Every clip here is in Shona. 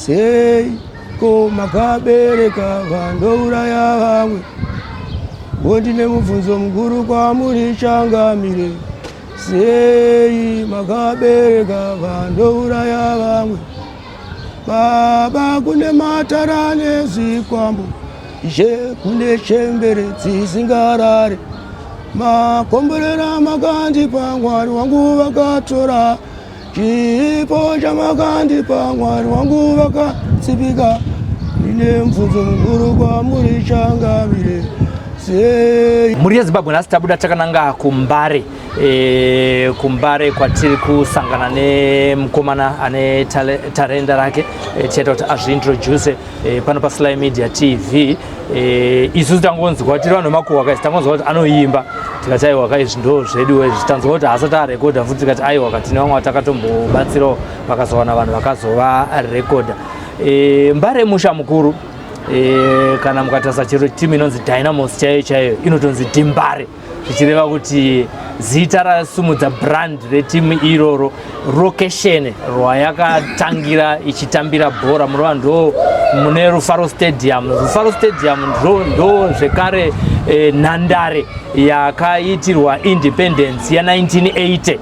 Seiko makabereka vandouraya vamwe? Ndine mubvunzo mukuru kwamuri changamire. Sei makabereka vandouraya vamwe? Baba, kune matara nezvikwambo, ishe, kune chembere dzisingarare. Makomborera makandipa, Mwari wangu, vakatora. Chipo chamakandipa, Mwari wangu, vakatsipika. Ndine mubvunzo mukuru kwamuri changamire. Sei? Mhuri yeZimbabwe, nhasi tabuda takananga kuMbare, kuMbare kwatiri kusangana nemukomana ane tarenda rake. Tichaita kuti azviintroduce pano paSly Media TV. Isusu tangonzwa, tiri vanhu vemakuhwa kaisi, tangonzwa kuti anoimba, tikati aiwa kaizvi ndo zvedu izvi. Tanzwa kuti haasati arekodha futi, tikati aiwa katine vamwe vatakatombobatsirawo vakazowana vanhu vakazovarekodha. Mbare musha mukuru. Kana mukatarisa chero timu inonzi Dynamos chaiyo chaiyo inotonzi DeMbare, zvichireva kuti zita rasumudza brand retimu iroro, rokesheni rwayakatangira ichitambira bhora, munova ndo mune Rufaro Stadium. Rufaro Stadium ndo zvekare nhandare yakaitirwa independence ya1980,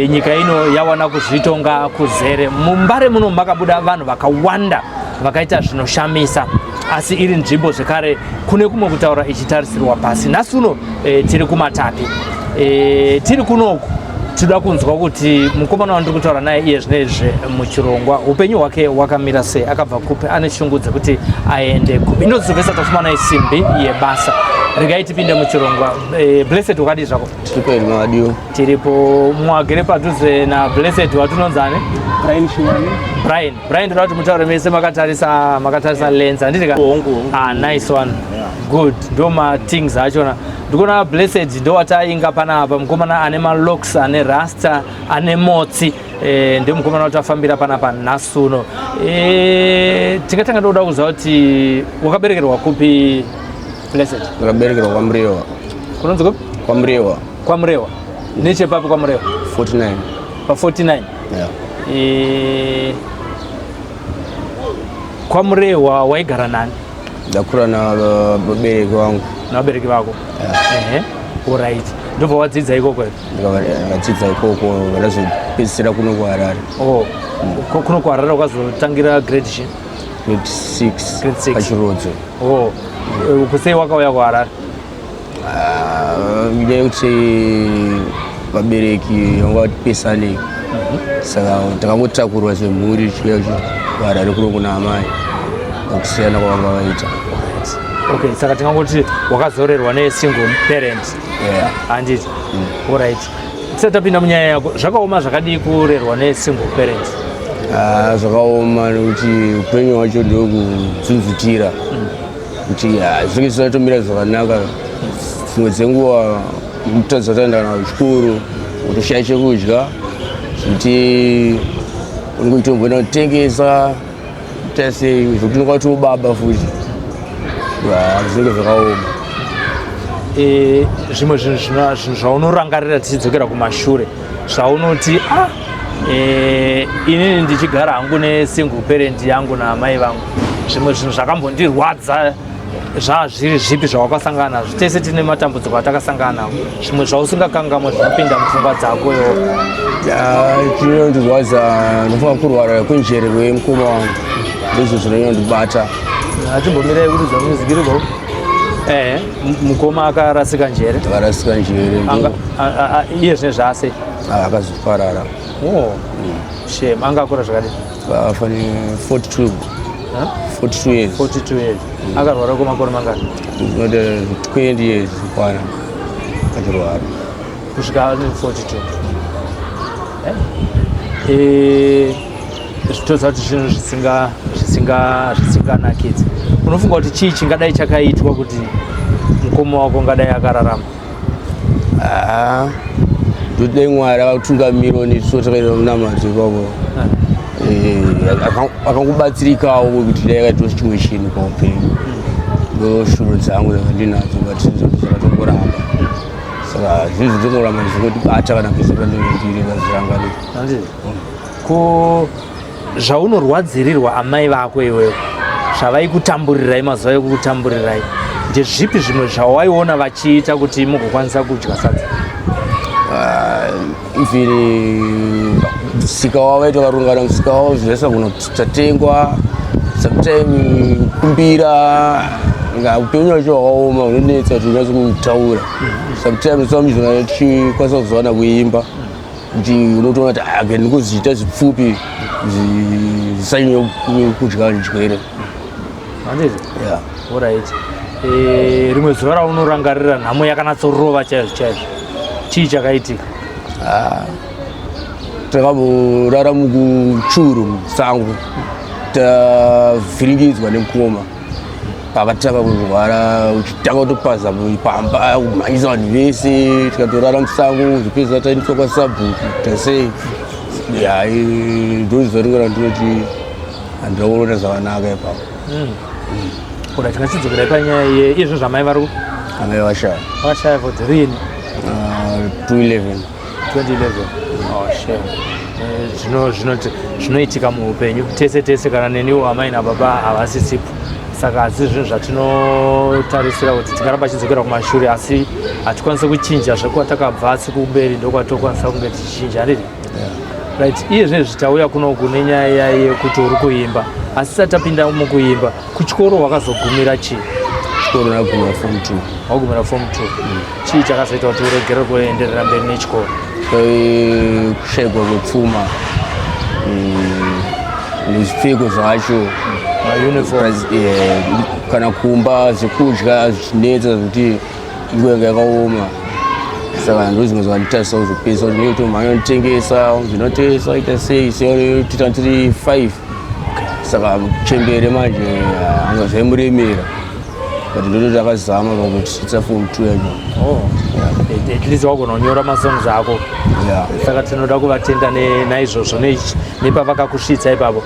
nyika ino yawana kuzvitonga kuzere. MuMbare muno makabuda vanhu vakawanda vakaita zvinoshamisa, asi iri nzvimbo zvekare kune kumwe kutaura ichitarisirwa pasi. Nhasi uno tiri kuMatapi. Tiri kunoku tinoda kunzwa kuti mukomana wandiri kutaura naye iye zvinezvi muchirongwa, upenyu hwake hwakamira sei, akabva kupi, ane shungu dzekuti aende kupi. Inozovesa tafuma naye simbi yebasa. Regai tipinde muchirongwa. Blessed, wakadii zvako? Tiripo iri madiwo. Tiripo. Mwagere padhuze naBlessed watinonzani? Brian Shiwani. Brian, Brian, ndoda kuti mutaure mese makatarisa lens, handiti ka? Hongu. Ah, nice one. Good, ndo mathings achona. Ndikuona Blessed ndo watainga panapa, mukomana ane malocks, ane rasta, ane motsi. Ndiye mukomana watafambira panapa nhasi uno. Tingatanga ndoda kuziva kuti wakaberekerwa kupi, Blessed? Ndakaberekerwa kwaMurewa. Kunonzi kupi? KwaMurewa. KwaMurewa, nechepapi kwaMurewa? 49. Pa 49? Yeah. KwaMurehwa waigara nani? Ndakura navabereki vangu. Navabereki vako? Ehe, alright. Ndobva wadzidza ikoko here? Ndakadzidza ikoko, ndazopedzisira kuno kuHarare. Oh, kuno kuHarare wakazotangira grade chi? Grade 6. Grade six. PaChirodzo. Oh, kusei wakauya kuHarare? Ah, nyaya yekuti vabereki vanga vatipesanei, saka takangotakurwa semhuri tichiuya kuHarare kuno kuna amai pakusiyana kwavanga vaita. Okay, saka tingangoti wakazorerwa nesingle parent? Yeah. Handiti? Alright, tisati tapinda munyaya yako, zvakaoma zvakadii kurerwa nesingle parent? Ah, zvakaoma nekuti upenyu hwacho ndokudzinzutira kuti ah, zvinenge zvisatomira zvakanaka. Dzimwe dzenguva mutadza taenda kana kuchikoro, utoshaya chekudya, zvekuti unenge uchitomboenda kutengesa tasei, zvekuti unenge watobaba futi. Ah, zvinenge zvakaoma. Zvimwe zvinhu zvinhu zvaunorangarira tichidzokera kumashure, zvaunoti ah, inini ndichigara hangu nesingle parent yangu naamai vangu, zvimwe zvinhu zvakambondirwadza zvazviri zvipi zvawakasangana nazvo? Tese tine matambudziko atakasangana nawo. Zvimwe zvausingakangamwe zvinopinda mupfungwa dzako iwo? Ah, chinondirwadza ndofunga kurwara kwenjere kwemukoma wangu, ndizvo zvinonyandibata. Achimbomirai kuridza music iri. Ehe, mukoma akarasika njere? Akarasika njere. Iye zvine zvaasei? Ah, akazoparara. Oh, shame. Anga akura zvakadii? Afa ne 42. Huh? 42 years. 42 years. Akarwara kwemakore mangani? Not 20 years kwana achirwara. Kusvika ane 42. Zvitoziva kuti zvinhu zvisinganakidzi. Unofunga kuti chii chingadai chakaitwa kuti mukoma wako ungadai akararama? Ah, ndoti Mwari akatungamirawo nesu takaita munamato ipapo. Akangobatsirikawo kuti dai akaitwa chimwe chinhu paupenyu. Ndo shuro dzangu dzandinadzo, but zvakatongoramba, saka zvinhu zvitongoramba zvingotibata kana pese pandinenge ndiri, ndazvirangarira. Handiti? Ko Zvaunorwadzirirwa amai vako iwewe, zvavaikutamburirai mazuva ekukutamburirai, ndezvipi zvimwe zvawaiona vachiita kuti mugokwanisa kudya sadza? Mviri musika wavo vaita varungana musika wavo zvese kunotatengwa sometime kumbira nga upenyu wacho hwakaoma unonetsa kuti unyatso kutaura. Sometime samizona tichikwanisa kuzowana kuimba kuti unotoona kuti ake ndikuzviita zvipfupi zvisanyanya kudya zvidyere. Handiti? Yeah. Alright. Rimwe zuva raunorangarira nhamo yakanatsorova chaizvo chaizvo, chii chakaitika? Takamborara mukuchuru musango, tavhiringidzwa nemukoma pakatanga kurwara, uchitanga kutopaza pamba, kumhanyisa vanhu vese, tikatorara musango, zvopedza taendeswa kwasabhuku tasei. Ya, ndozuva rimwe randinoti handirakuona zvakanaka ipapo. Ora, tingachidzokera panyaya yeizvo zvamai vari Amai vashaya. Vashaya for rini? 211. 2011. Oh, shame. Zvinoitika muupenyu tese tese, kana neniwo amai nababa havasisipo, saka hasi zvinhu zvatinotarisira kuti tingaramba chidzokera kumashure, asi hatikwanisi kuchinja zvekwatakabva, asi kumberi ndokwatokwanisa kunge tichichinja, handiti? Right. Iye zvinezvi tauya kunoku nenyaya yekuti uri kuimba, asi tisati tapinda mukuimba, kuchikoro wakazogumira chii? Chikoro ndagumira form 2. Wagumira form 2. Chii chakazoita kuti uregere kuenderera mberi nechikoro? Kushaikwa kwepfuma nezvipfeko zvacho. Mauniform. Kana kumba zvekudya zvichinetsa zvekuti nguva yanga yakaoma, saka ndo zvimwe zvanditarisa kuzopesa kuti ndinge tomhanya nditengesa zvinotengesa ita sei seitita tiri 5, saka chembere manje anga zvaimuremera, but ndototi akazama pakutisvitsa form 2 yacho. Oh. At least wagona kunyora masongs ako. Yeah. Saka tinoda kuvatenda naizvozvo nepavakakusvitsa ipapo.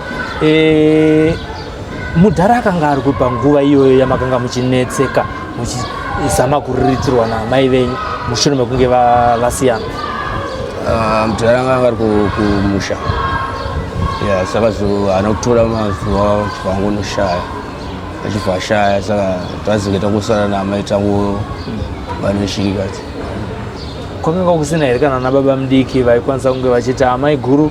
Mudhara akanga ari kupa nguva iyoyo yamakanga muchinetseka muchizama kuriritirwa naamai venyu mushure mekunge vasiyana? Ah, mudhara anga ari kumusha, ya, saka zo haana kutora mazuva vangonoshaya, achibva ashaya, saka tazenge tangosara naamai tangu vane shirikadzi. Kwakanga kusina here kana nababa mudiki vaikwanisa kunge vachiti, "Amai guru,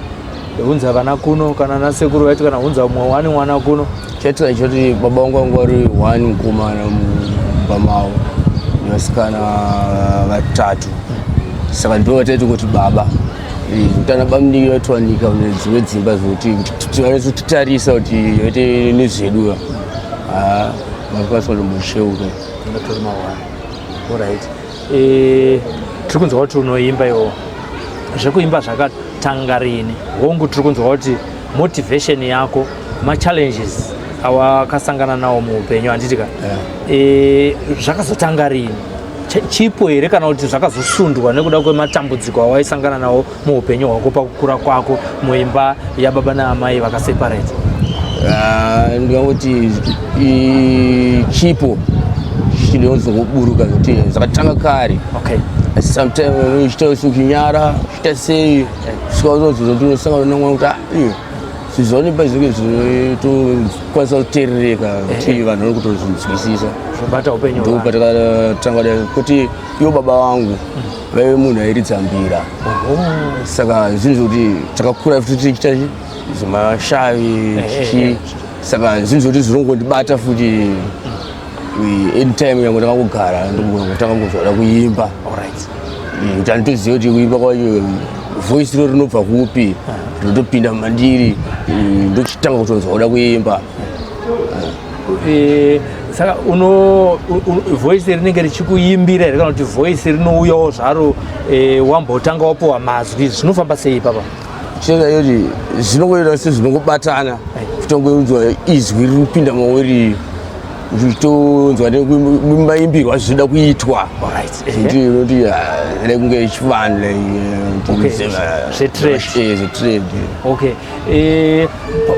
hunza vana kuno," kana nasekuru vaiti, "Kana hunza umwe wani mwana kuno"? Chaitika choti baba vangu vanga vari one mukomana mumba mavo nevasikana vatatu, saka ndo vataiti kuti baba. Kuti ana bamudiki vaitowanika mune dzimwe dzimba zvokuti vanatsotitarisa kuti vaite nezvedu, vakakwanisa kutombocheuka. Ngatori mawani. Alright. Tiri kunzwa kuti unoimba iwo. Zvekuimba zvakatanga rini? Hongu, tiri kunzwa kuti motivation yako machallenges awakasangana nawo muupenyu, handiti ka? Zvakazotanga rini? Chipo here kana kuti zvakazosundwa nekuda kwematambudziko awaisangana nawo muupenyu hwako pakukura kwako muimba yababa naamai vakaseparate? Ah, ndingangoti chipo chinonzoburuka zvekuti zvakatanga kare. Asi sometime uchiita uchinyara, uchiita sei, svika unozonosangana nemwana kuti, "Ah, iyo zvizoonekwa zvinenge zvinotokwanisa kuteerereka kuti vanhu vari kutozvinzwisisa." Zvobata upenyu Ndo hwavanhu. patakatanga dai kuti iwo baba vangu vaive munhu airidza mbira, saka zvinhu zvokuti takakura futi tichiita zvemashavi chichi, saka zvinhu zvokuti zvinongondibata futi anytime yangu ndakangogara ndongotanga kuzoda kuimba. Kuti handitoziva kuti kuimba kwacho voice iro rinobva kupi, rinotopinda mandiri, ndochitanga kutonzwa kuda kuimba. Saka uno voice rinenge richikuimbira here kana kuti voice rinouyawo zvaro, wambotanga wapuwa mazwi? Zvinofamba sei ipapa? Chega yoti zvinongoita sezvinongobatana, kutongonzwa izwi riri kupinda mauri, uchitonzwa nemaimbirwo azvinoda kuitwa. Kuti unoti dai kunge chivanhu. Okay, zvetrade. Zvetrade. Okay.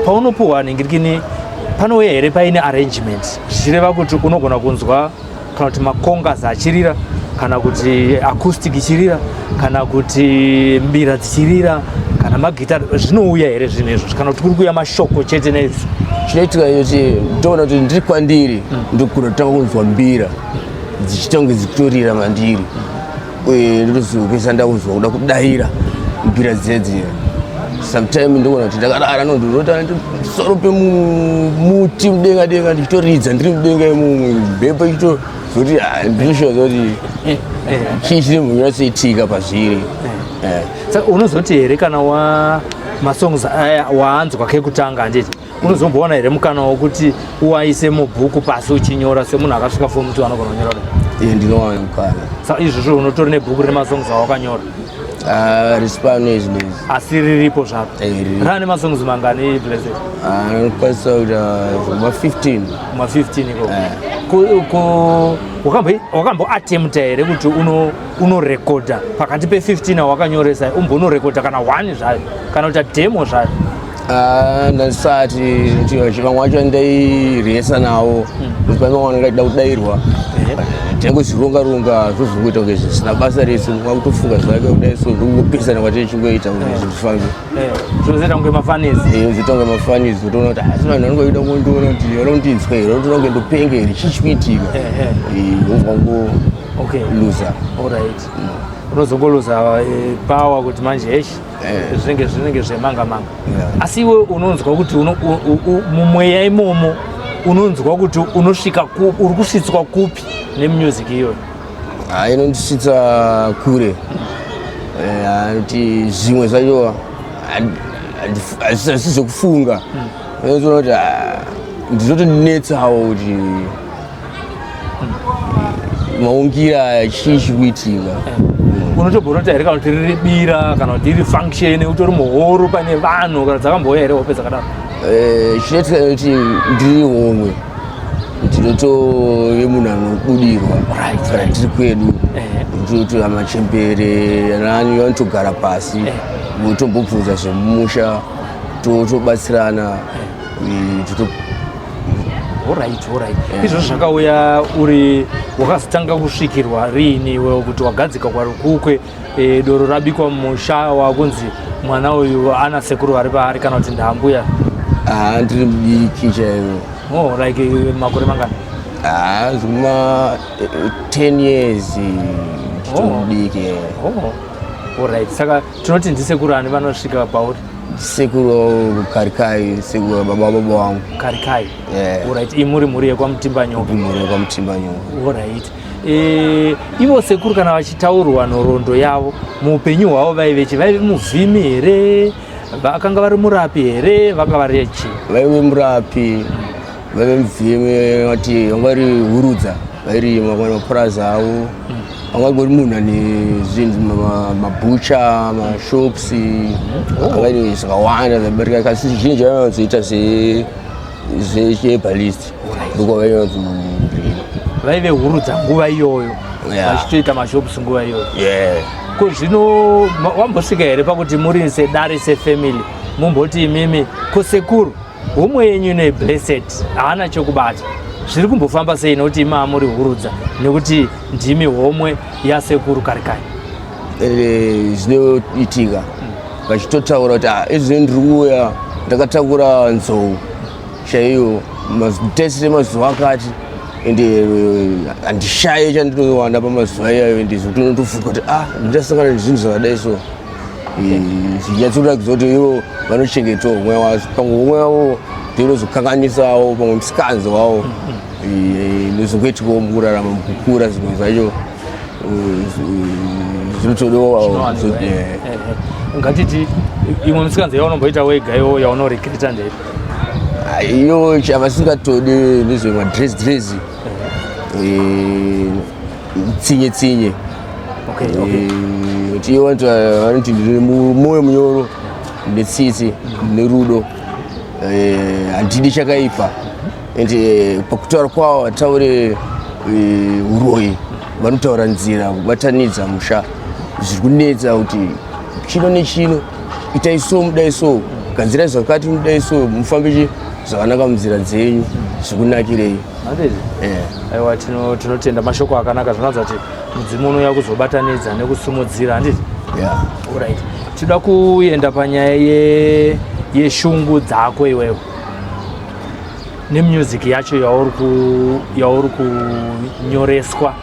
Paunopuhwa nhingirikini, panouya here paine arrangement, zvichireva kuti unogona kunzwa kana kuti macongas achirira, kana kuti acoustic ichirira, kana kuti mbira dzichirira? Kana magitari zvinouya here zvinhu izvozvo, kana kuti kuri kuuya mashoko chete neizvo? Chinoitika ichoti ndoona kuti ndiri kwandiri, ndokura kutanga kunzwa mbira dzichiita kunge dzichitorira mandiri, uye ndotozopesa ndakunzwa kuda kudaira mbira dziya. Sometime ndoona kuti ndakarara, nondorota soro pemuti mudenga denga, ndichitoridza ndiri mudenga imomo, mhepo ichitozoti ndinoshova kuti chii chiri munyatsoitika pazviri. Saka unozoti here kana wa masongs aya waanzwa kekutanga, handiti unozombowana here mukana wokuti uwaise mubhuku pasi uchinyora, semunhu akasvika form 2 anogona kunyora kudai? Iye, ndinowana mukana. Saka izvozvo unotori nebhuku rine masongs awakanyora? Ah, risipano izvinezvi. Asi riripo zvaro? Eh, riripo. Rane masongs mangani, Blessed? Anokwanisa kuita ma 15. Ma 15 ikoko. Wakamboattempta here kuti unorekodha pakati pe15 awakanyoresa, umbonorekodha kana one zvayo, kana kuita demo zvayo? Ah, ndandisati. Vamwe vacho ndairesa navo kuti pane vamwe vanenge vachida kudairwa, tinongozironga ronga, zvozongoita kunge zvisina basa rese, kwakutofunga zvake kudai, so ndokungopesana kwatiri chingoita kuti zvinhu zvifambe. Zvinozoita kunge mafunnies. Zvoita kunge mafunnies, utoona kuti asi vanhu vanenge vachida kundiona kuti vada kundinzwa here, vanotoona kunge ndopenga here, chii chikuitika? Wobva ngoluza. Alright, unozongoluza power kuti manje heshi, zvinenge zvemanga manga. Asi iwe unonzwa kuti mumweya imomo unonzwa kuti unosvika uri kusvitswa kupi nemusic iyoyo? Ha, inondisvitsa kure. Anoti zvimwe zvacho hazvisi zvekufunga, unotoona kuti ah, ndinotonetsawo kuti maungira aya, chii chiri kuitika? Unotombonota here kana kuti riri bira, kana kuti iri function, utori muhoro pane vanhu, kana dzakambouya here hope dzakadaro? Chinoitika kuti ndiri homwe, ndinotove munhu anobudirwa. Kana tiri kwedu, ndinotora machembere anani vanotogara pasi, votombobvunza zvemumusha, totobatsirana. Alright, izvozvo zvakauya uri wakazotanga kusvikirwa riini iwewo kuti wagadzika kwarukukwe, doro rabikwa mumusha, wakunzi mwana uyu ana sekuru vari paari, kana kuti ndaambuya? Ah, ndiri mudiki chaivo. Oh, like makore mangani? Ah, zvuma 10 years, nditori mudiki. Oh. Alright, saka tinoti ndisekuru ani vanosvika pauri? Sekuru Karikai, sekuru baba wangu. Karikai. Yeah. Alright, imuri mhuri yekwaMutimbanyoka? Mhuri yekwaMutimbanyoka. Alright. Ivo sekuru kana vachitaurwa nhoroondo yavo muupenyu hwavo, vaive chi vaive muvhimi here, vakanga vari murapi here, vanga vari chii? Vaive murapi, vaive muvhimi, vati vanga vari hurudza, vairima vamwe mapurazi avo, vanga vari munhu ane zvinhu, mabhucha, mashops, anga zvakawanda zvabarika, asi zvizhinji vaivanzoita zveherbalist, ndokwavaivanzorima. Vaive hurudza nguva iyoyo? Vachitoita mashops nguva iyoyo? Yeah. Ko zvino wambosvika here pakuti muri sedare, sefamily, mumboti imimi ko sekuru, homwe yenyu neBlessed haana chokubata, zviri kumbofamba sei, nokuti imi muri hurudza, nekuti ndimi homwe yasekuru Karikai? Zvinoitika vachitotaura kuti, "Ah, izvino ndiri kuuya ndakatakura nzou chaiyo tese emazuva akati, ende handishaye chandinowana pamazuva iyayo." Ende zvekuti unotofunga kuti, ah, ndasangana nezvinhu zvakadai, so zvinyatsoratidza kuti ivo vanochengetawo mweya wacho, pamwe mweya wavo ndinozokanganisawo pamwe musikanzi wavo inozongoitikawo mukurarama, mukukura, zvimwe zvacho zvinotodawo. Zvinowanikwa, Ngatiti imwe musikanzi yaunomboita wega iwo yaunoregreta ndeipi? Iyo chavasingatodi nezvemadress dress, tsinye tsinye. Kuti ivo vanoti ndine mwoyo munyoro netsitsi nerudo, handidi chakaipa, and pakutaura kwavo vataure uroyi, vanotaura nzira kubatanidza musha, zviri kunetsa kuti chino nechino, itai so, mudai so, gadzirai zvakati, mudai so, mufambe zvakanaka munzira dzenyu, zvikunakirei. Handizvo? Aiwa, tinotenda mashoko akanaka. Zvinoratidza kuti mudzimu unouya kuzobatanidza nekusumudzira, handiti? Yeah. Alright. Tinoda kuenda panyaya yeshungu dzako iwewe nemusic yacho yauri kunyoreswa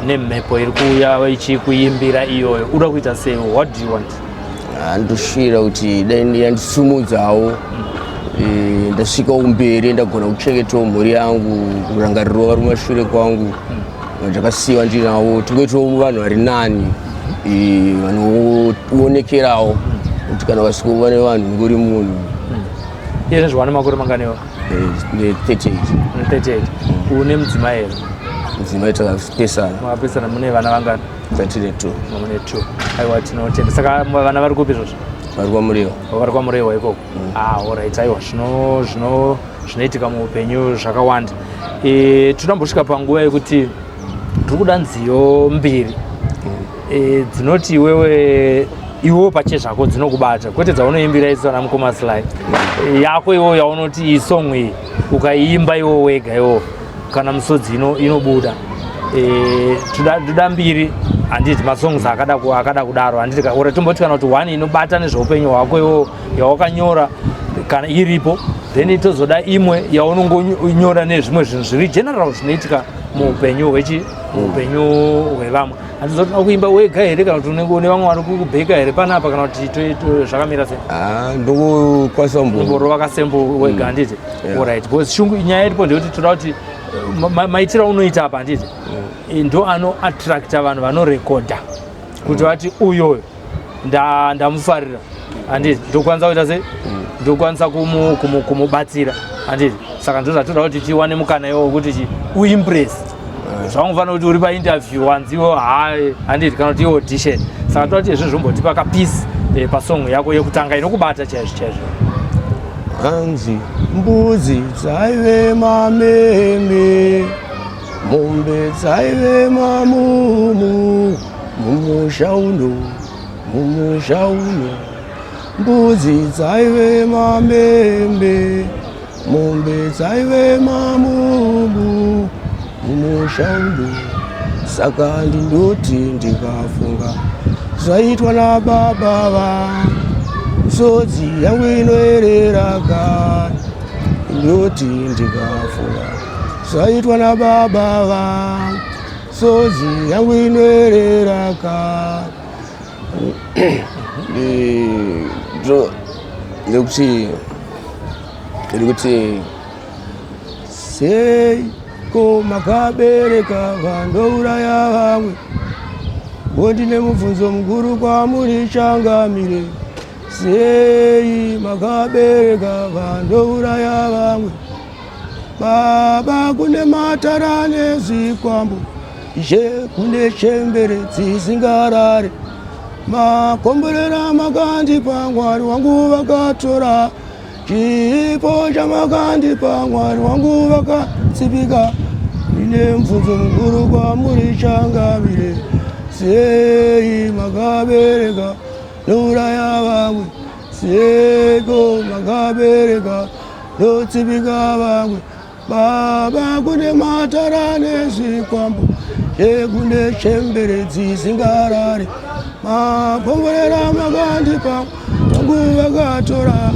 nemhepo iri kuuya ichikuimbira iyoyo. Uda kuita sei? What do you want? Handoshuvira kuti dai yandisumudzawo, ndasvikawo kumberi, ndagona kuchengetawo mhuri yangu, kurangarirawo vari kumashure kwangu ndakasiyiwa ndinavo, tingoitawo vanhu vari nani, vanoonekerawo kuti kana vasvika vane vanhu ngori munhu. Iye nezvo wane makore manganiwa? Ne 38. 38. Une mudzimai here? Mudzimai takapesana. Makapesana. Mune vana vangani? Tatine two. Mune two. Aiwa, tinotenda. Saka vana vari kupi izvozvo? Vari kwaMurewa. Vari kwaMurewa ikoko. Ah, alright. Aiwa, zvino zvinoitika muupenyu zvakawanda. Tinombosvika panguva yekuti tiri kuda nziyo mbiri dzinoti iwewe pachezvako dzinokubata, kwete dzaunoimbira isu ana mukoma Sly. Yako iwewe yaunoti iyi song iyi ukaiimba iwe wega iwo kana musodzi inobuda. Toda mbiri, handiti? Masongs akada kudaro, handiti? Ora tomboti kana kuti one inobata nezveupenyu hwako iwo yawakanyora kana iripo, then tozoda imwe yaunongonyora nezvimwe zvinhu zviri general zvinoitika muupenyu hwechi muupenyu hwevamwe. Handizoti kuimba wega here, kana kuti unenge une vamwe vari kukubheka here panapa, kana kuti zvakamira sei? Ah, ndokukwanisa mbo Mborova kasembo wega, handiti? Yeah. Alright, because shungu nyaya iripo ndeyekuti toda kuti maitiro aunoita apa, handiti, ndo anoattracta vanhu vanorekodha kuti vati uyoyo ndamufarira, handiti? Ndokwanisa kuita sei, ndokwanisa kumubatsira, handiti? Saka ndo zvatoda kuti tiwane mukana iwowo kuti chi uimpress. Zvaungofanira kuti uri painterview wanziwo hai, handiti, kana kuti iaudition. Saka toda kuti izvi zvombotipa kapiece pasong yako yekutanga inokubata chaizvo chaizvo. Hanzi mbudzi dzaive mameme, mombe dzaive mamumu mumusha uno, mumusha uno. Mbudzi dzaive mamembe, mombe dzaive mamumu mumusha uno. Saka ndinoti ndikafunga zvaitwa nababa vangu, misodzi yangu inoerera kani. Ndoti ndikafunga zvaitwa nababa vangu, misodzi yangu inoerera kani. Ndekuti ndiri seiko makabereka vandouraya vamwe? Ndine mubvunzo mukuru kwamuri changamire. Sei makabereka vandouraya vamwe? Baba, kune matara nezvikwambo, ishe, kune chembere dzisingarare. Makomborera makandipa, Mwari wangu, vakatora chipo chamakandipa, Mwari wangu, vakatsipika. Ndine mubvunzo mukuru kwamuri changamire. Sei makabereka nouraya vamwe? Seiko makabereka notsipika vamwe? Baba, kune matara nezvikwambo, kune chembere dzisingarare. Makomborera makandipa, vangu, vakatora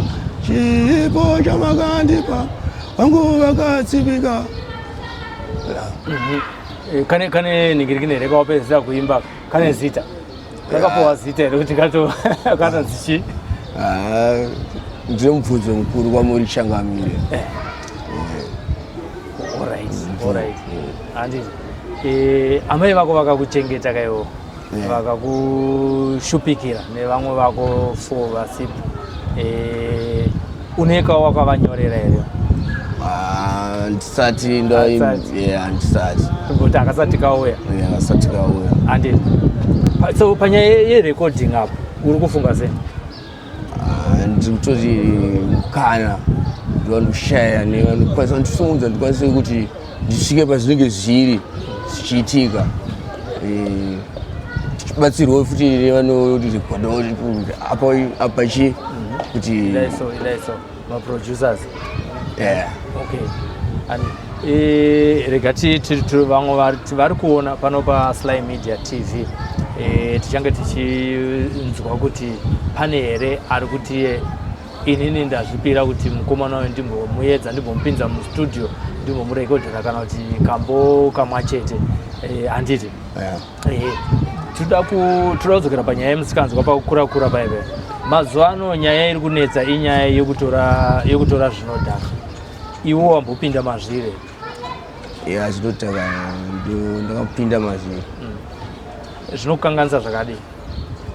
chipo chamakandipa, vangu, vakatsipika. Kane ningirikini here kawapedzisira kuimba? Kane zita? Kakapuwa zita here kuti katonzi chii? Ah, ndine mubvunzo mukuru kwamuri changamire. Alright, handiti amai vako vakakuchengeta kaiwo, vakakushupikira nevamwe vako four vasipo. Uneka wakavanyorera here? Ah, ndisati. Hatisati. Yeah, handisati. Kuti akasati kauya. Yeah, asati kauya. Handiti? So panyaya yerecording apo uri kufunga sei? Ah, ndiri kutoti kana ndovandoshaya nevanokwanisa kundisumudza, ndikwanise kuti ndisvike pazvinenge zviri zvichiitika. Tichibatsirwa futi nevanorekodha kuti apa apa chi kuti Idai so, idai so, maproducers. Yeah. Okay. Ani rega vamwe vari kuona pano paSly Media TV, tichange tichinzwa kuti pane here ari kuti inini ndazvipira kuti mukomana uyu ndimbomuedza, ndimbomupinza mustudio, ndimbomurekodhera kana kuti kambo kamwa chete, handiti? Yeah. Toda kudzokera panyaya yemusikanzwa pakukura kura paipe. Mazuva ano nyaya iri kunetsa inyaya yekutora zvinodhaka. Iwo wambopinda mazviri? Ya, zvinodhaka ndakapinda mazviri. Zvinokukanganisa zvakadii?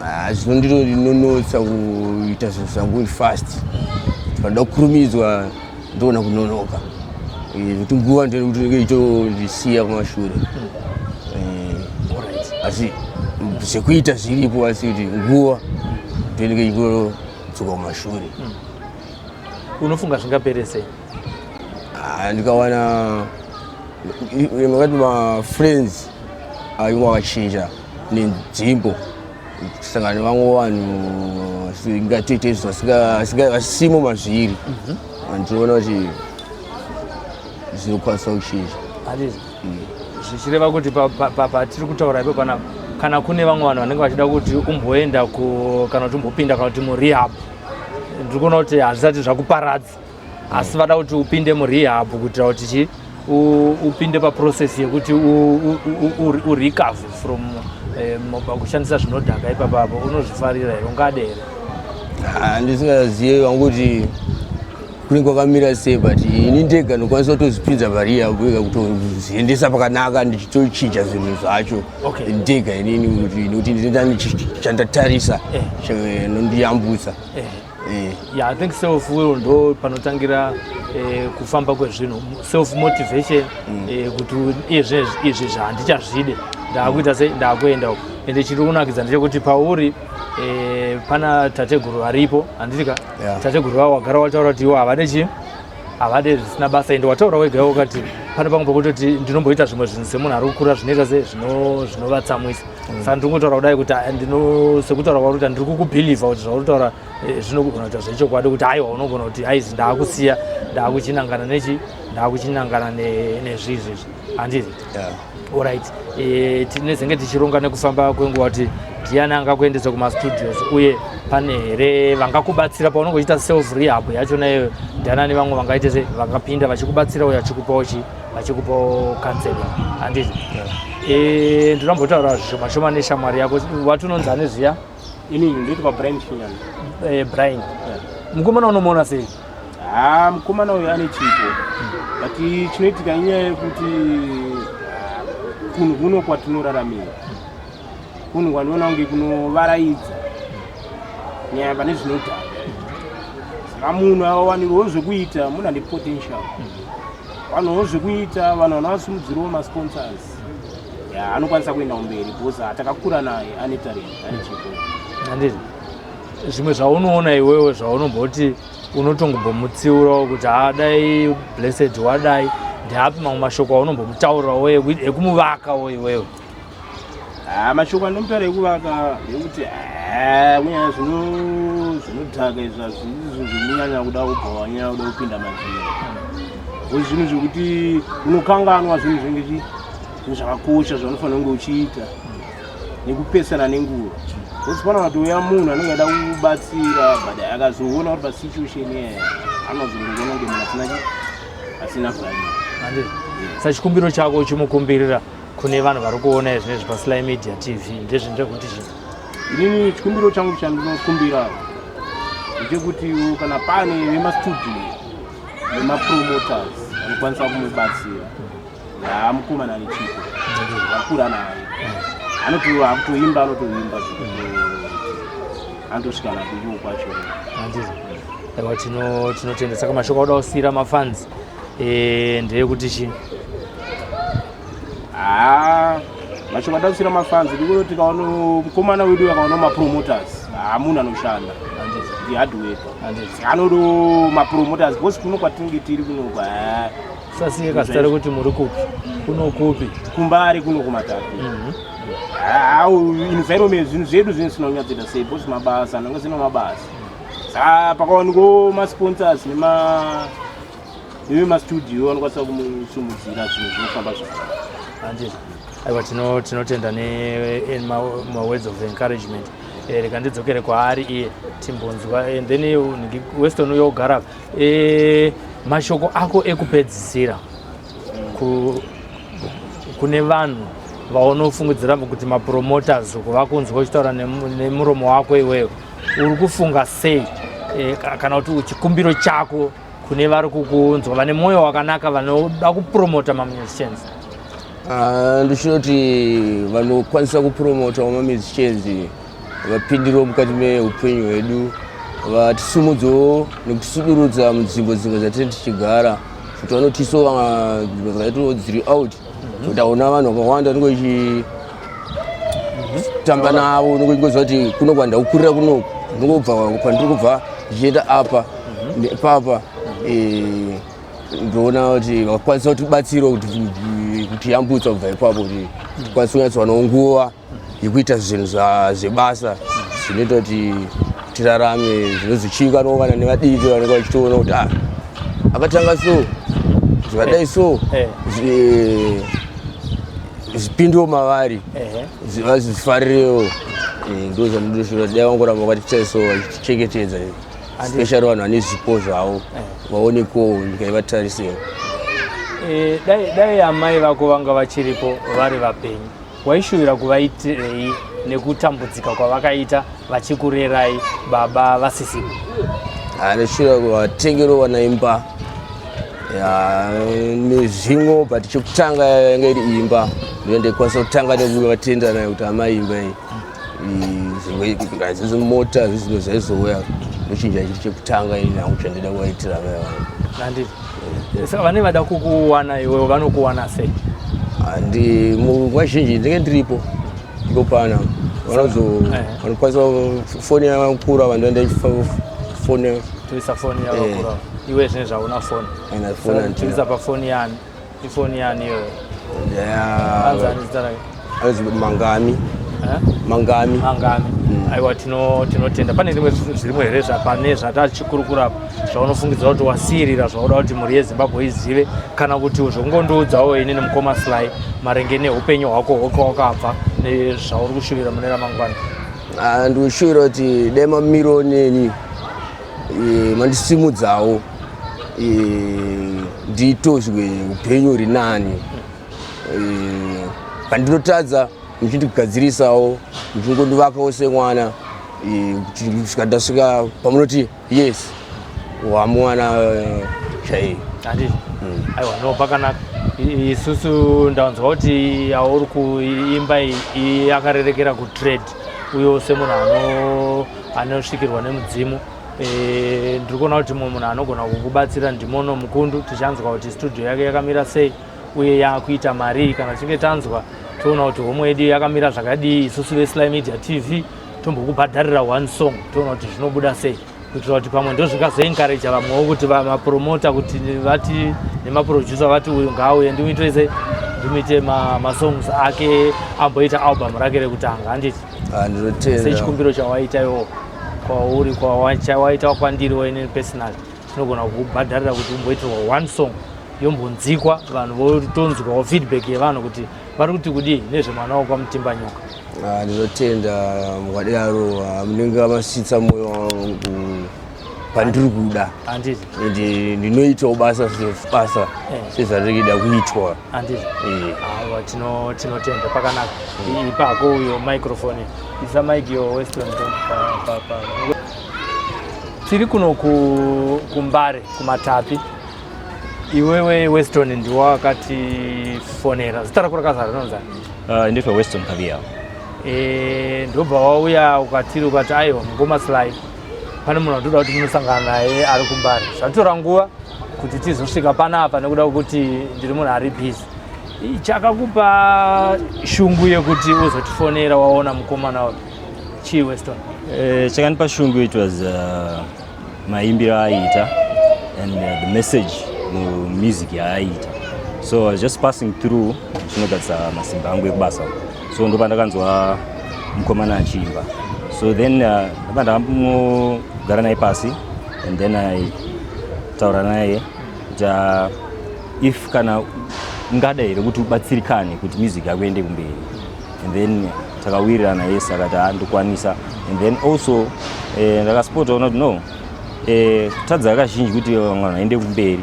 Ah, zvinondinonotsa kuita zvinhu zvangu fast. Panoda kukurumidzwa ndoona kunonoka, zvekuti nguva ndekuti inenge ichitondisiya kumashure. Asi zvekuita zviripo, asi kuti nguva ndoinenge ichingodzoka kumashure. Unofunga zvingapere sei? Ah, ndikawana makati mafriends ainge akachinja nenzvimbo, kusangana nevamwe vanhu vasingatoite izvo, vasimo mazviri, ndinoona kuti zvinokwanisa kuchinja. Handiti zvichireva kuti patiri kutaura ipo panapa, kana kune vamwe vanhu vanenge vachida kuti umboenda kana kuti umbopinda kana kuti murehab, ndiri kuona kuti hazvisati zvakuparadza, asi vada kuti upinde murehab kuitira kuti chi upinde paprocess yekuti urecover from kushandisa zvinodhaka ipapapo, unozvifarira here? Ungade here? Ah, ndisingazive vangu kuti kunenge kwakamira sei, but ini ndega ndokwanisa kutozvipinza parehab ega, kutozviendesa pakanaka, ndichitochinja zvinhu zvacho ndega inini, kuti nekuti ndinoita chandatarisa chinondiyambutsa. Yeah, I think self will ndo panotangira kufamba kwezvinhu, self motivation, kuti izvi izvi zvandichazvide, ndaakuita sei, ndaakuenda uko. Ende chiri kunakidza ndechekuti pauri pana tateguru varipo, handiti ka? Yeah. Tateguru vavo wagara wataura kuti iwo havade chii, havade zvisina basa. Ende wataura wega iwe ukati pane pamwe pekutoti ndinomboita zvimwe zvinhu semunhu ari kukura zvinoita se zvinovatsamwisa. Saka ndiri kungotaura kudai kuti ndino sekutaura kwauri kuti ndiri kukubhilivha kuti zvauri kutaura zvinogona kuita zvechokwadi, kuti aiwa, unogona kuti aizi ndaakusiya, ndaakuchinangana nechi, ndaakuchinangana nezvizvi izvi, handiti? Yeah. Alright, tinezenge tichironga nekufamba kwenguva kuti ndiani angakuendesa kumastudios, uye pane here vangakubatsira paunenge uchiita self rehab yacho nayo? Ndianani vamwe vangaite se vangapinda vachikubatsira uye vachikupawo chi, vachikupawo counseling, handiti? Ndinombotaura zvishoma shoma neshamwari yako. Wati unonzi ane zviya? Inini ndoitwa Brian Shinyana. Brian, mukomana unomuona sei? Ha, mukomana uyu ane chipo, but chinoitika inyaya yekuti kunhu kuno kwatinoraramira, kunhu kwandinoona kunge kunovaraidza nyaya pane zvinodhaka. Saka munhu awanirwewo zvekuita, munhu ane potential, vanhuwo zvekuita, vanhu vanovasimudzirawo, masponsors, ya, anokwanisa kuenda kumberi because takakura naye, ane talent, ane chipo. Handiti zvimwe zvaunoona iwewe zvaunomboti unotongombomutsiurawo kuti hadai Blessed wadai, ndeapi mamwe mashoko aunombomutaurirawo ekumuvakawo iwewe? Ha, mashoko andomutaura ekuvaka ekuti kunyanya zvinodhaka izvi hazvisi zvinhu zvinonyanya kuda kubva wanyanya kuda kupinda mazviri, because zvinhu zvekuti unokanganwa zvinhu zvinenge zvinhu zvakakosha zvaunofanira kunge uchiita nekupesana nenguva, because pana katouya munhu anenge aida kubatsira, but akazoona kuti pasituation iyaya anozongoona kunge munhu asina asina value. Handiti sachikumbiro chako uchimukumbirira kune vanhu vari kuona izvinezvi paSly Media TV ndezvinhu zvekuti chii? Inini chikumbiro changu chandinokumbira ndechekuti kana pane vemastudio nemapromoters vanokwanisa kumubatsira, haa, mukomana ane chipo, vakura naye, akutoimba, anotoimba, anotosvika nakuiwo kwacho. Handiti aiwa, tinotenda. Saka mashoko auda kusiyira mafans ndeyekuti chii? Haa, mashoko atakusira mafans ndikuti tikaona mukomana wedu akaona mapromoters, haa, munhu anoshanda, ndi hard worker. Anodo mapromoters because kuno kwatinenge tiri kunoko, haa. Sasiye kazita rekuti muri kupi, kuno kupi? KuMbare kuno kuMatapi. Haa, environment, zvinhu zvedu zvinosina kunyatsoita sei because mabasa anenge sina mabasa. Saka pakawanikwawo masponsors nema Nevemastudio vanokwanisa kumusumudzira, zvinhu zvinofamba zvakanaka. Handiti. Aiwa, tinotenda nemawords of encouragement. Rega ndidzokere kwaari iye, timbonzwa, and then Weston uyogara. Mashoko ako ekupedzisira kune vanhu vaunofungidzira kuti mapromoters, kuvakunzwa uchitaura nemuromo wako iweyo, uri kufunga sei? Kana kuti chikumbiro chako kune vari kukunzwa, vane mwoyo wakanaka, vanoda kupromota mamusicians? Ah, ndichinoti vanokwanisa kupromota mamusicians vapindirewo mukati meupenyu hwedu, vatisumudzewo nekutisudurudza munzvimbo dzimwe dzatinenge tichigara, kuti vanotisawo nzvimbo dzakaitawo dziri out, kuti hauna vanhu vakawanda unenge uchitamba navo, unenge uchingoziva kuti kuno kwandakukurira, kunoku ndingobva, kwandiri kubva ndichienda apa nepapa. Ndoona kuti vakwanisa kutibatsirawo kutiyambutsa kubva ipapo, kuti tikwanise kunyatsowanawo nguva yekuita zvinhu zvebasa zvinoita kuti tirarame, zvinozochivikanwawo kana nevadiki vanenge vachitoona kuti, ah, akatanga so, zvakadai so, zvipindewo mavari, vazvifarirewo. Ndo zvandinoshora, dai vangoramba vakatitaiso, vachitichengetedza, especially vanhu vane zvipo zvavo vaonekwawo, nyika ivatarisewo. Dai amai vako vanga vachiripo, vari vapenyu, waishuvira kuvaitirei nekutambudzika kwavakaita vachikurerai, baba vasisipo? Ndishuvira kuvatengerawo vana imba ya, nezvimwe, but chekutanga yanga iri imba. Ndiyo ndaikwanisa kutanga nekuvatenda nayo kuti amai, imba iyi. Zvimwe zvizi mota, zvizvimwe zvaizouya, ndochinja chiri chekutanga ini hangu chandida kuvaitira amai vangu. Handiti. Saka vane vada kukuwana iwewe, vanokuwana sei? Handi munguva zhinji ndinge ndiripo iko pana vanozo vanokwanisa foni yakura, vanhu foni. Toisa foni yavakura. Iwe zvine zvauna foni? Aina foni, handina. Toisa pafoni yani? Ifoni yani iyoyo? Anzani zita rake? Anonzi Mangami. Eh? Mangami. Mangami. Aiwa, tinotenda. Pane rimwe zvirimwe here zvapane zvatachikurukura apa zvaunofungidzira kuti wasiyirira, zvauda kuti mhuri yeZimbabwe izive, kana kuti zvokungondiudzawo inini mukoma Sly maringe neupenyu hwako hwoko wakabva nezvauri kushuvira mune ramangwana? Ah, ndikushuvira kuti dai mamiro neni, mandisimudzawo, ndiitozwe upenyu huri nani. Pandinotadza muchindigadzirisawo, muchingondivakawo semwana, kuti kusvika ndasvika pamunoti, yes, wamwana chaiye. Handiti. Aiwa, no, pakanaka. Isusu ndanzwa kuti yauri kuimba iyi yakarerekera kutrade, uye semunhu anosvikirwa nemudzimu, ndiri kuona kuti mumwe munhu anogona kukubatsira ndimono Mukundu. Tichanzwa kuti studio yake yakamira sei uye yakuita mari. Kana tichinge tanzwa, toona kuti homwe yedu yakamira zvakadii, isusu veSly Media TV tombokubhadharira one song, toona kuti zvinobuda sei, kuitira kuti pamwe ndozvingazoencouraja vamwewo kuti vamapromota kuti vati nemaproducer vati uyu ngaauye, ndimuite sei, ndimuite masongs ake, amboita album rake rekutanga, handiti? Ah, ndinotenda. Sechikumbiro chawaita iwo kwauri, chawaita kwandiriwo inini personally, tinogona kukubhadharira kuti umboitirwa one song, yombonzikwa, vanhu votonzwawo feedback yevanhu kuti vari kuti kudii nezvemwana wokwaMutimbanyoka. Ah, ndinotenda mukadaro. Ah, munenge masvitsa mwoyo wangu pandiri kuda. Handiti. Ende ndinoitawo basa sebasa sezvarikuda kuitwa. Handiti. Eh. Aiwa, tinotenda, pakanaka. Ipako uyo microphone, isa mic yo, Weston. Tiri kuno kuMbare, kuMatapi. Iwewe Weston ndiwo wakatifonera. Zita rako rakazara rinonzani? Nditwa Weston Kavia. Ndobva wauya ukatiri, ukati, aiwa mukoma Sly, pane munhu watoda kuti munosangana naye ari kuMbare. Zvatora nguva kuti tizosvika panapa nekuda kwekuti ndiri munhu ari busy. Chakakupa shungu yekuti uzotifonera waona mukomana uyu chii, Weston? Chakandipa shungu, it was maimbiro aiita and the message mumusic yaaiita. So I was just passing through ndichinogadzisa masimba angu ekubasa, so ndopa ndakanzwa mukomana achiimba. So then ndapa ndakamugara naye pasi and then I taura naye. Kuti if kana ungada here kuti ubatsirikane kuti music yako iende kumberi. And then takawirirana, yes, akati ha, ndokwanisa. And then also ndakaspotaona kuti no, kutadza kazhinji kuti vamwe vanhu vaende kumberi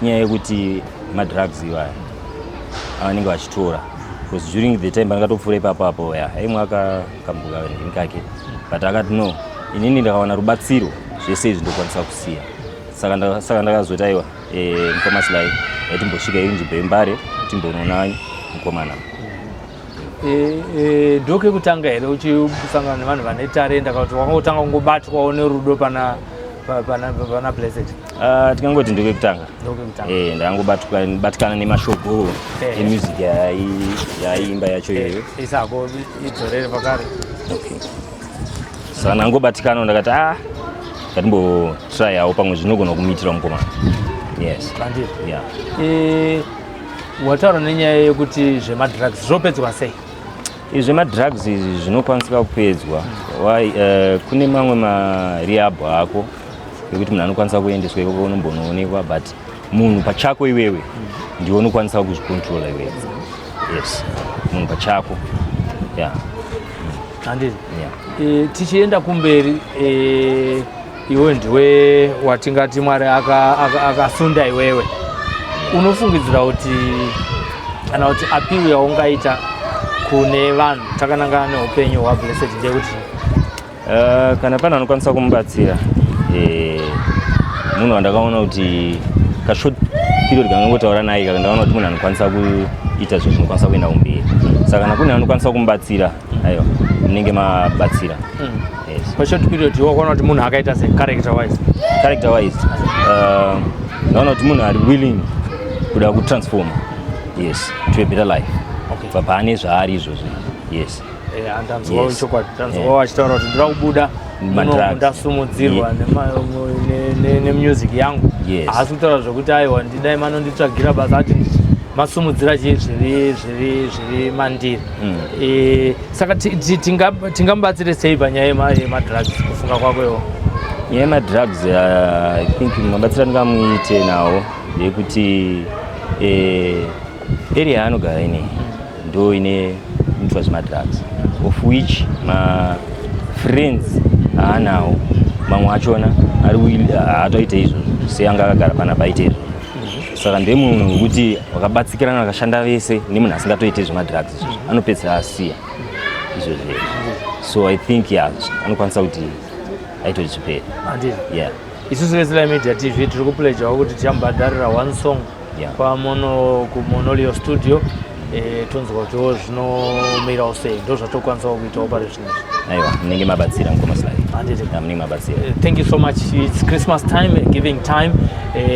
inyaya yekuti madrugs iwaya avanenge vachitora, because during the time pandakatopfuura ipapo apo ya aimwe akambuka ndini kake, but akati no, inini ndakawana rubatsiro, zvese izvi ndokwanisa kusiya. Saka ndakazoti aiwa, mukoma Sly, timbosvika iri nzvimbo yeMbare, timbonoona mukomana. Ndokekutanga here uchisangana nevanhu vane tarenda, kana kuti wakangotanga kungobatwawo nerudo pana Blessed? Ah, tingangoti ndokekutanga. Ndokekutanga. Ndakangobatikana nemashoko emusic yaiimba yacho iyoyo. Isako idzorere pakare. Okay. Saka ndangobatikana, ndakati a, ngatimbotryawo, pamwe zvinogona kumuitira mukomana, yes. Bandiri. Yeah. Wataura nenyaya yekuti zvemadrugs zvopedzwa sei? Izvi zvemadrugs izvi zvinokwanisika kupedzwa. Why? Kune mamwe marehab ako ekuti munhu anokwanisa kuendeswa ikoko, unombonoonekwa, but munhu pachako iwewe ndiwe unokwanisa kuzvicontrola iwewe, yes, munhu pachako, yeah. Handiti? Yeah. Tichienda kumberi, iwe ndiwe watingati Mwari akasunda iwewe. Unofungidzira kuti, kana kuti appeal yaungaita kune vanhu takanangana neupenyu hwaBlessed ndeyekuti? Kana pane anokwanisa kumubatsira, munhu wandakaona kuti kashort period kangangotaura naye kaka, ndaona kuti munhu anokwanisa kuita zvinhu zvinokwanisa kuenda kumberi. Saka kana kune anokwanisa kumubatsira, aiwa, munenge mabatsira, yes. Pashort period wakaona kuti munhu akaita sei, character wise? Character wise, ndaona kuti munhu ari willing kuda kutransform, yes, to a better life kubva paane zvaari izvozvo, yes. Andanzwawo chokwadi, tanzwawo achitaura kuti ndoda kubuda muno, Madrugs. ndasumudzirwa nemusic yangu. Haasi kutaura zvokuti aiwa, ndidai manonditsvagira basa, ati masumudzira chii zviri mandiri. Saka tingamubatsire sei panyaya yemadrugs, kufunga kwako iwo? Nyaya yemadrugs, I think mabatsiro andingamuite nawo ndeyekuti area yaanogara ine ndo ine inoitwa zvemadrugs, of which mafriends aanawo mamwe achona ari haatoite izvozvo, seanga akagara panapa aite izvozvo. Saka ndemunhu wekuti wakabatsikirana, vakashanda vese nemunhu asingatoite zvemadrugs izvozvo, anopedzisira asiya izvozvo. So I think, yeah, anokwanisa kuti aite kuti zvipere. Handiti? Yeah. Isusu veSly Media TV tiri kupledgawo kuti tichamubhadharira one song kwamono kuMonolio Studio, tonzwa kutiwo zvinomirawo sei. Ndo zvatokwanisawo kuitawo pari zvinezvi. Aiwa, munenge mabatsira, mukoma Sly. Handiti? Yeah, munenge mabatsira. Thank you so much. It's Christmas time, giving time.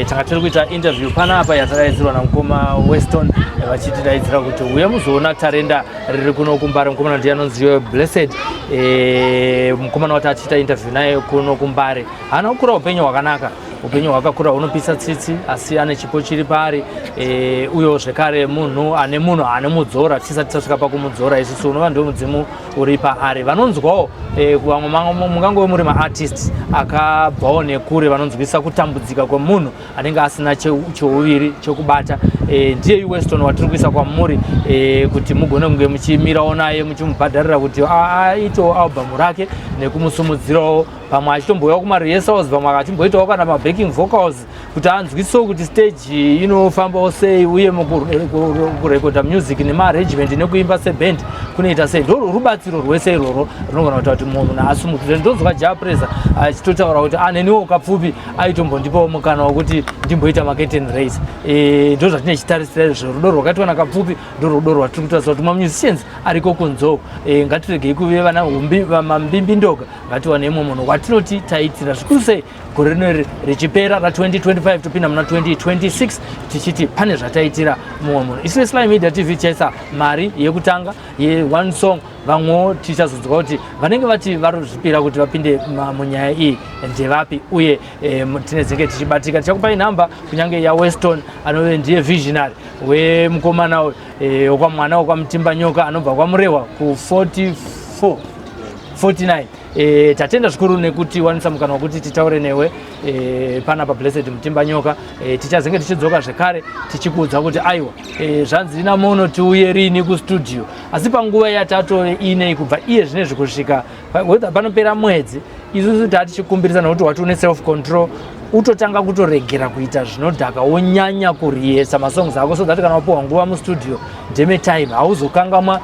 Tanga tiri kuita interview panapa yatadaidzirwa namukoma Weston, vachitidaidzira kuti uye muzoona tarenda riri kuno kuMbare. Mukomana ndiye anonzi Blessed. Mukomana wati achiita interview naye kuno kuMbare haana kukura upenyu hwakanaka, upenyu hwakakura hunopisa tsitsi, asi ane chipo chiri paari. Uyo zvekare munhu ane munhu ane mudzora, tisati tasvika pakumudzora isusu, unova ndiwo mudzimu uri paari. Vanonzwawo vamwe mungangove muri maartist akabvawo nekure, vanonzwisa kutambudzika kwemunhu anenge asina chouviri chokubata. Ndiye Weston watiri kuisa kwamuri, kuti mugone kunge muchimirawo naye, muchimubhadharira kuti aitewo album rake nekumusumudzirawo, pamwe achitombouyawo kumarehearsals, pamwe achimboitawo kana mabacking vocals, kuti anzwisewo kuti stage inofambawo sei, uye mukurekodha music nemaarrangement nekuimba seband kunoita sei. Ndo rubatsiro rwese irworwo runogona kuita kuti munhu asumukire. Ndonzwa Jah Prayzah achitotaura kuti aneniwo Kapfupi aitombondipawo mukana wekuti ndimboita macurtain raiser. Ndo zvatine chitarisira izvo, rudo rwakaitwa naKapfupi ndo rudo rwatiri kutarisa kuti mamusicians ariko kunzoko. Ngatiregei kuve vana mambimbindoga, ngatiwane imwe munhu watinoti taitira zvikuru sei gore rino richipera ra2025, topinda muna 2026 tichiti pane zvataitira mumwe munhu. Isu veSly Media TV tichaisa mari yekutanga yeone song. Vamwewo tichazonzwa kuti vanenge vati varozvipira kuti vapinde munyaya iyi ndevapi, uye tinezenge tichibatika. Tichakupai nhamba kunyange yaWeston, anove ndiye visionary wemukomana uyu, wekwamwana wekwaMutimba Nyoka, anobva kwaMurehwa ku44. 49. Tatenda zvikuru nekuti wanisa mukana wekuti titaure newe panapa Blessed Mutimbanyoka. Tichazenge tichidzoka zvekare tichikuudza kuti aiwa, zvanzi naMono tiuye rini kustudio. Asi panguva yatatove inei, kubva iye zvinezvi kusvika whether panopera mwedzi, isusu taa tichikumbirisa nokuti wati une self control, utotanga kutoregera kuita zvinodhaka, wonyanya kurehearsa masongs ako, so that kana wapiwa nguva mustudio ndeme time hauzokangamwa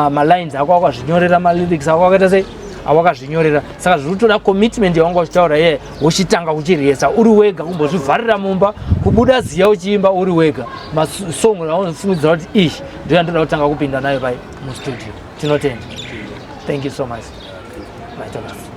malines ako awakazvinyorera, malyrics ako akaita sei awakazvinyorera. Saka zviri kutoda commitment yawanga uchitaura iye, uchitanga kuchirehearsa uri wega, kumbozvivharira mumba, kubuda ziya uchiimba uri wega masong aunofungidzira kuti iyi ndo yandoda kutanga kupinda nayo pai mustudio. Tinotenda, thank you so much. Maita basa.